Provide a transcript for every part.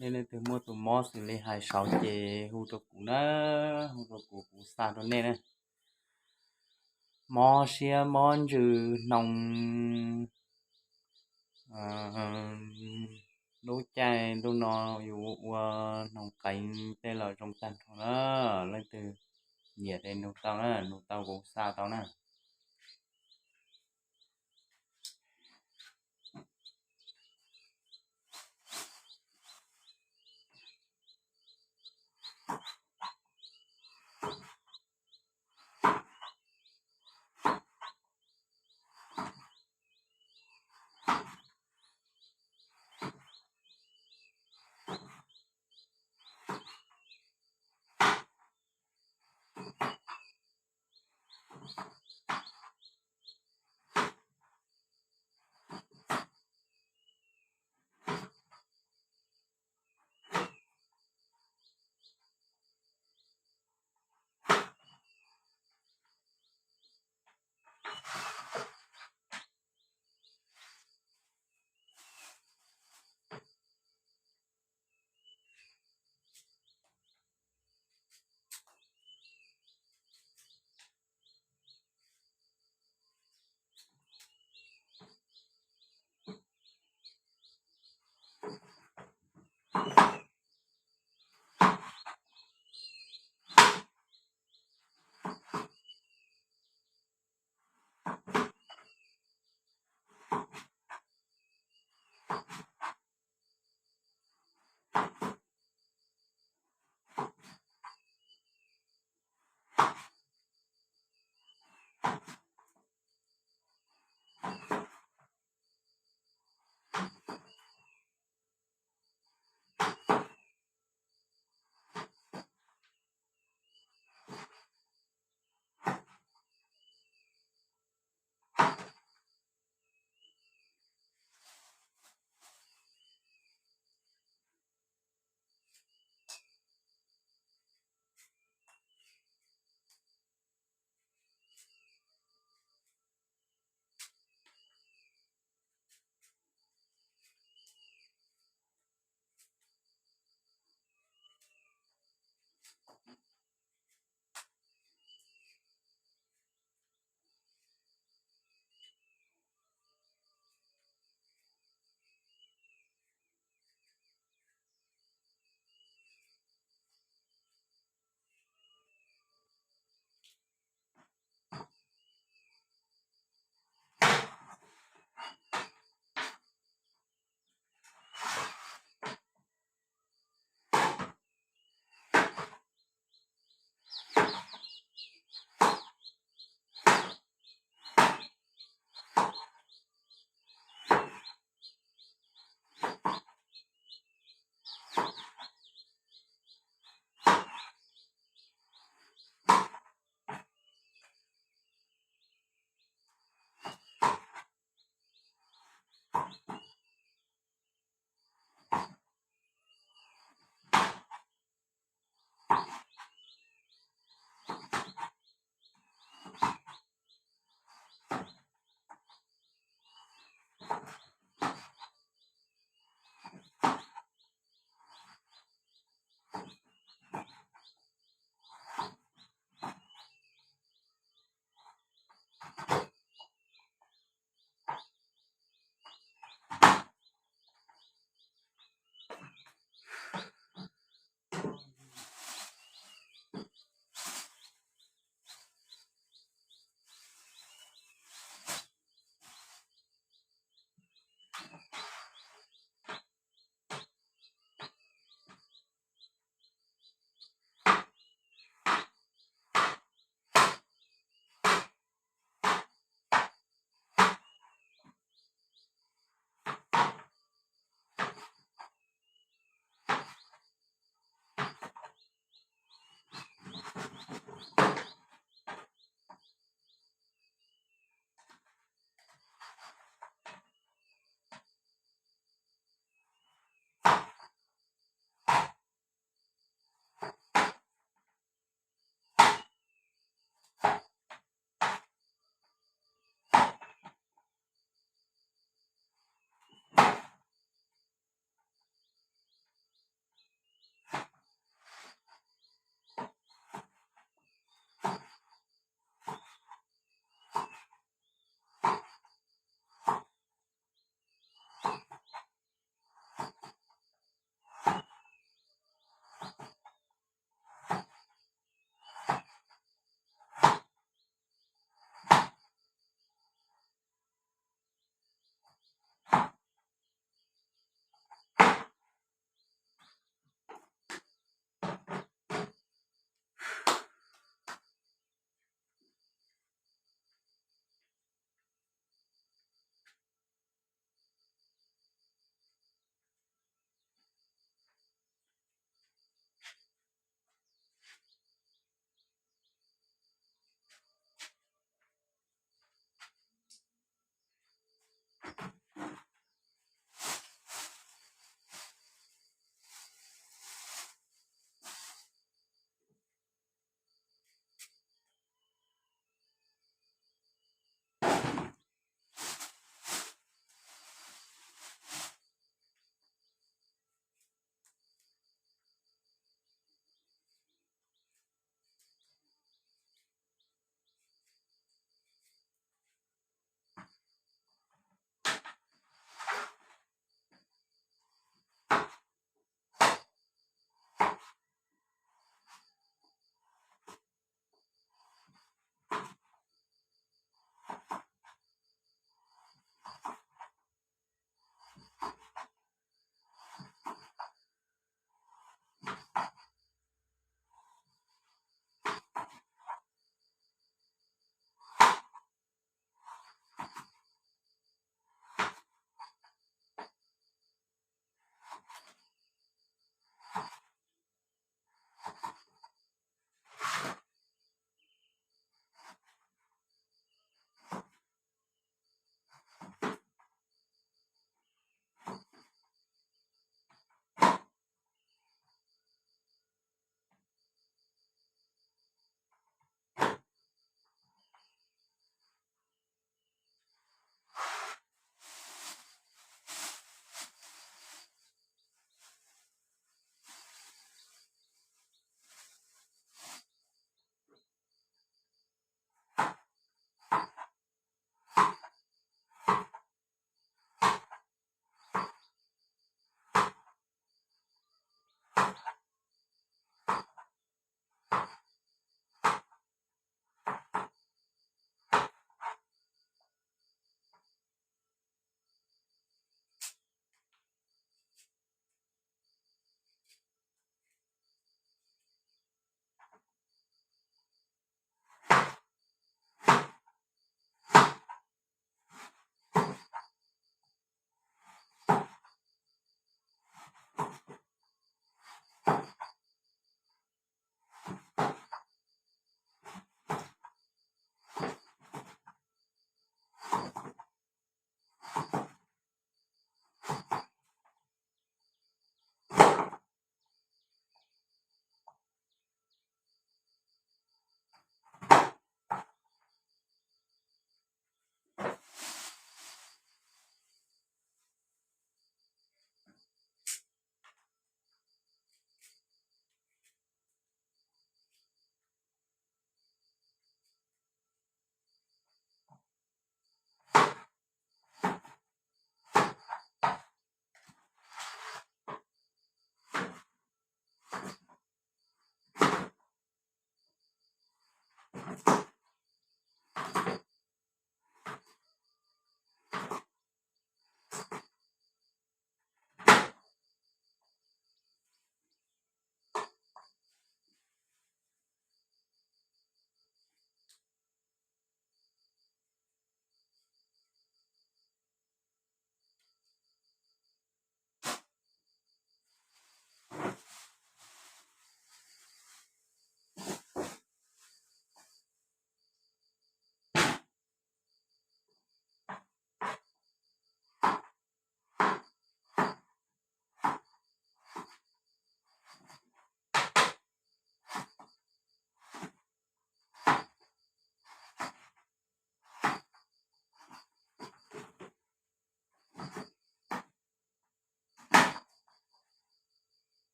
Nej leej twg muaj tus mob xws li hais saud ces hu rau kuv na, hu rau kuv, kuv xa rau nej na. Mob siab mob ntsws hnoos, lub caij ntuj no yus ua hnoos qeev tej los zoo tag nrho na. Leej twg nyiam ces nug tau na, nug tau kuv xa tau na.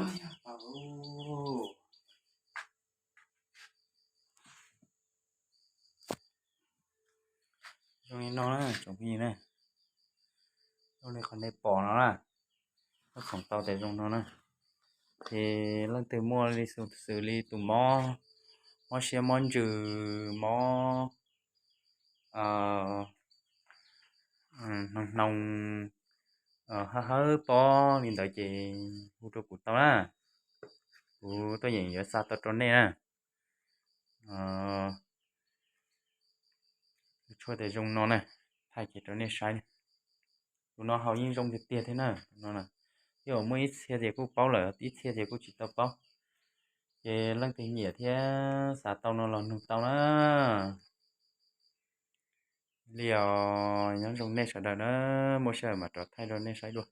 Zoo li no na tsoom phooj ywg na, zoo li qhov nej pom no na, muab txhoov tau tes zoo no na. Ces leej twg muaj li xws li tus mob, mob siab mob ntsws, mob hnoos hnoos, hawb hawb pob li ntawd ces hu rau kuv tau na, kuv tuaj yeem yuav xa tau rau nej na. Tus tshuaj tes zoo no na, thaij kiag rau nej saib. Tus no haus yeej zoo tiag tiag thiab na. Tus no twb muaj ib txhia ces kuj paub lawm, ib txhia ces kuj tsis tau paub. Ces leej twg nyiam thiab xav tau no los nug tau na. Li os, nyob zoo nej sawv daws na, muaj sij hawm mam rov thaij rau nej saib dua.